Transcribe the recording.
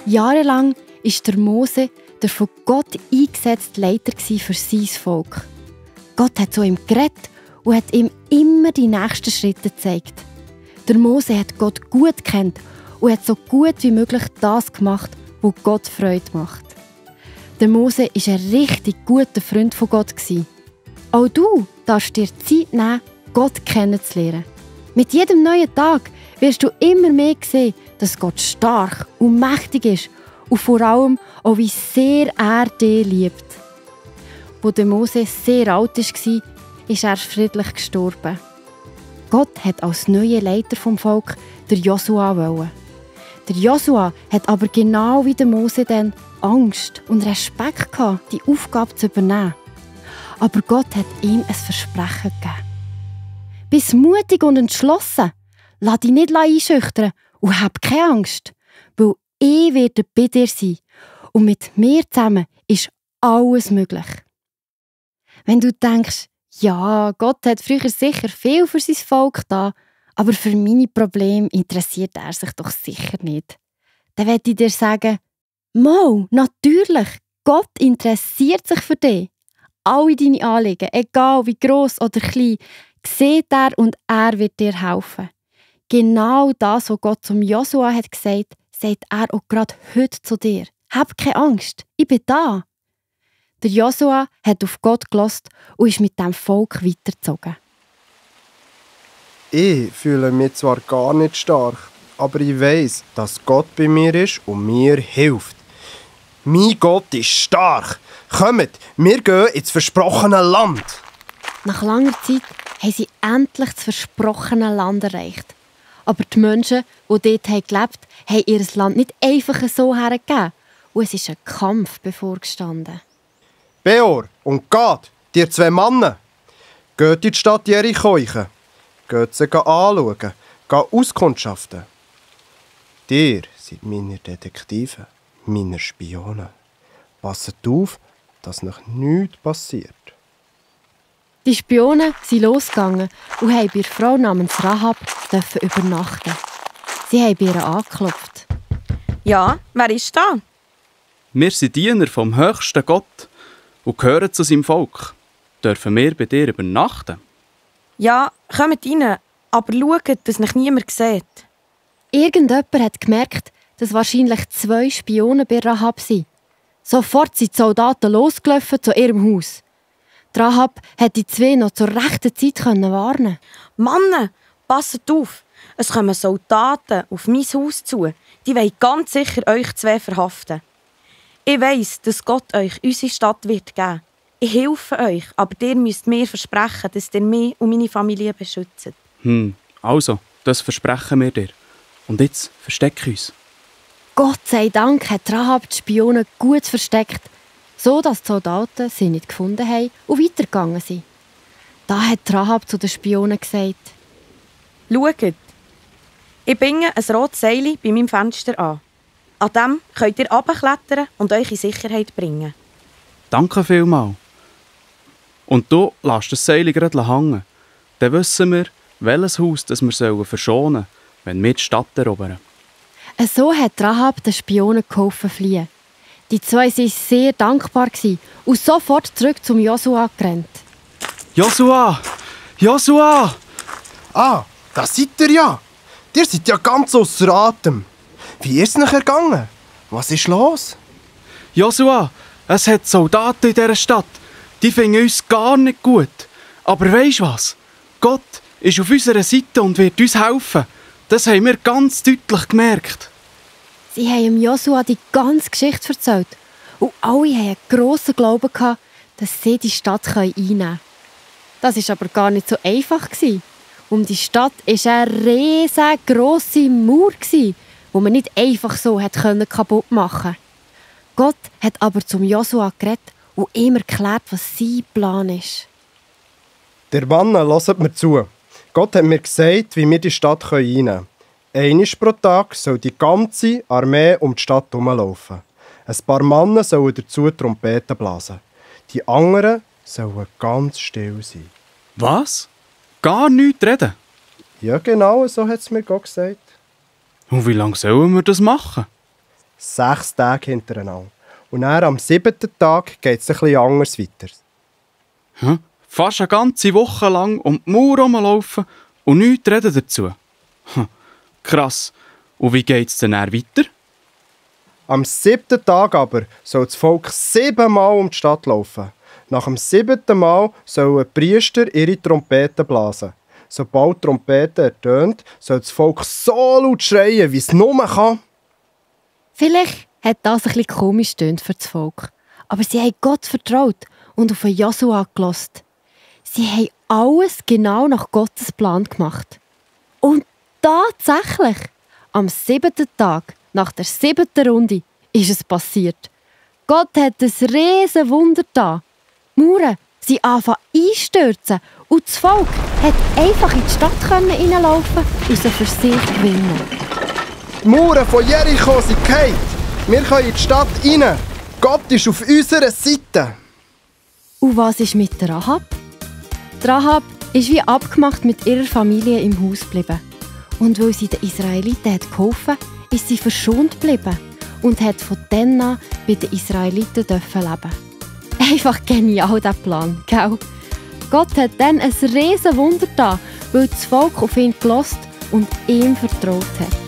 Jahrelang war der Mose der von Gott eingesetzte Leiter für sein Volk. Gott hat zu ihm geredet und hat ihm immer die nächsten Schritte gezeigt. Der Mose hat Gott gut gekannt und hat so gut wie möglich das gemacht, was Gott Freude macht. Der Mose war ein richtig guter Freund von Gott. Auch du darfst dir Zeit nehmen, Gott kennenzulernen. Mit jedem neuen Tag wirst du immer mehr sehen, dass Gott stark und mächtig ist und vor allem auch, wie sehr er dich liebt. Als der Mose sehr alt war, ist er friedlich gestorben. Gott hat als neuer Leiter vom Volk der Josua wollen. Der Josua hat aber genau wie der Mose dann Angst und Respekt gehabt, die Aufgabe zu übernehmen. Aber Gott hat ihm ein Versprechen gegeben. Bist mutig und entschlossen, lass dich nicht einschüchtern und hab keine Angst, weil ich werde bei dir sein und mit mir zusammen ist alles möglich. Wenn du denkst, ja, Gott hat früher sicher viel für sein Volk getan, aber für meine Probleme interessiert er sich doch sicher nicht, dann möchte ich dir sagen, Mo, natürlich, Gott interessiert sich für dich. Alle deine Anliegen, egal wie gross oder klein, sieht er und er wird dir helfen. Genau das, was Gott zum Josua hat gesagt, sagt er auch gerade heute zu dir. Hab keine Angst, ich bin da. Der Josua hat auf Gott gehört und ist mit dem Volk weitergezogen. Ich fühle mich zwar gar nicht stark, aber ich weiss, dass Gott bei mir ist und mir hilft. Mein Gott ist stark. Kommt, wir gehen ins versprochene Land. Nach langer Zeit haben sie endlich das versprochene Land erreicht. Aber die Menschen, die dort gelebt haben, haben ihr Land nicht einfach so hergegeben. Und es ist ein Kampf bevorgestanden. Beor und Gad, die zwei Männer, geht in die Stadt Jericho. Geht sie anschauen, geht auskundschaften. Ihr seid meine Detektive, meine Spione. Passet auf, dass noch nichts passiert. Die Spione sind losgegangen und haben bei einer Frau namens Rahab übernachten. Sie haben bei ihr angeklopft. Ja, wer ist da? Wir sind Diener vom höchsten Gott und gehören zu seinem Volk. Dürfen wir bei dir übernachten? Ja, kommt rein, aber schaut, dass euch niemand sieht. Irgendjemand hat gemerkt, dass wahrscheinlich 2 Spione bei Rahab sind. Sofort sind die Soldaten losgelaufen zu ihrem Haus. Die Rahab hat die 2 noch zur rechten Zeit warnen. Mann, passet auf! Es kommen Soldaten auf mein Haus zu. Die wollen ganz sicher euch 2 verhaften. Ich weiss, dass Gott euch unsere Stadt wird geben. Ich helfe euch, aber ihr müsst mir versprechen, dass ihr mich und meine Familie beschützt. Also, das versprechen wir dir. Und jetzt versteck uns. Gott sei Dank hat Rahab die Spione gut versteckt, so dass die Soldaten sie nicht gefunden haben und weitergegangen sind. Da hat Rahab zu den Spionen gesagt: Schaut, ich bringe ein rotes Seil bei meinem Fenster an. An dem könnt ihr runterklettern und euch in Sicherheit bringen. Danke vielmals. Und du lässt das Seil gerade hängen. Dann wissen wir, welches Haus das wir verschonen sollen, wenn wir die Stadt erobern. So hat Rahab den Spionen geholfen fliehen. Die 2 waren sehr dankbar und sofort zurück zum Josua gerannt. Josua! Josua! Ah, da seid ihr ja. Ihr seid ja ganz ausser Atem. Wie ist es nachher gegangen? Was ist los? Josua, es hat Soldaten in dieser Stadt. Die finden uns gar nicht gut. Aber weisst was? Gott ist auf unserer Seite und wird uns helfen. Das haben wir ganz deutlich gemerkt. Sie haben Josua die ganze Geschichte erzählt. Und alle hatten einen grossen Glauben gehabt, dass sie die Stadt einnehmen können. Das war aber gar nicht so einfach. Um die Stadt war eine riesengrosse Mauer, die man nicht einfach so kaputt machen konnte. Gott hat aber zum Josua geredet und ihm erklärt, was sein Plan ist. Der Mann, hört mir zu. Gott hat mir gesagt, wie wir die Stadt einnehmen können. Einmal pro Tag soll die ganze Armee um die Stadt herumlaufen. Ein paar Männer sollen dazu Trompeten blasen. Die anderen sollen ganz still sein. Was? Gar nichts reden? Ja, genau, so hat es mir Gott gesagt. Und wie lange sollen wir das machen? 6 Tage hintereinander. Und dann am 7. Tag geht es ein bisschen anders weiter. Fast eine ganze Woche lang um die Mauer herumlaufen und nichts reden dazu. Krass. Und wie geht es denn dann weiter? Am 7. Tag aber soll das Volk 7 Mal um die Stadt laufen. Nach dem 7. Mal sollen die Priester ihre Trompeten blasen. Sobald die Trompete ertönt, soll das Volk so laut schreien, wie es nur kann. Vielleicht hat das ein bisschen komisch getönt für das Volk. Aber sie haben Gott vertraut und auf Josua gehört. Sie haben alles genau nach Gottes Plan gemacht. Und tatsächlich, am 7. Tag, nach der 7. Runde, ist es passiert. Gott hat ein riesen Wunder getan. Die Mauern sind angefangen einstürzen und das Volk hat einfach in die Stadt hineinlaufen und sie für sich gewinnen. Die Mauern von Jericho sind gefallen. Wir können in die Stadt rein. Gott ist auf unserer Seite. Und was ist mit der Rahab? Die Rahab ist wie abgemacht mit ihrer Familie im Haus geblieben. Und weil sie den Israeliten hat geholfen, ist sie verschont geblieben und hat von dann an bei den Israeliten leben. Einfach genial, dieser Plan, gell? Gott hat dann ein riesen Wunder getan, weil das Volk auf ihn gehört und ihm vertraut hat.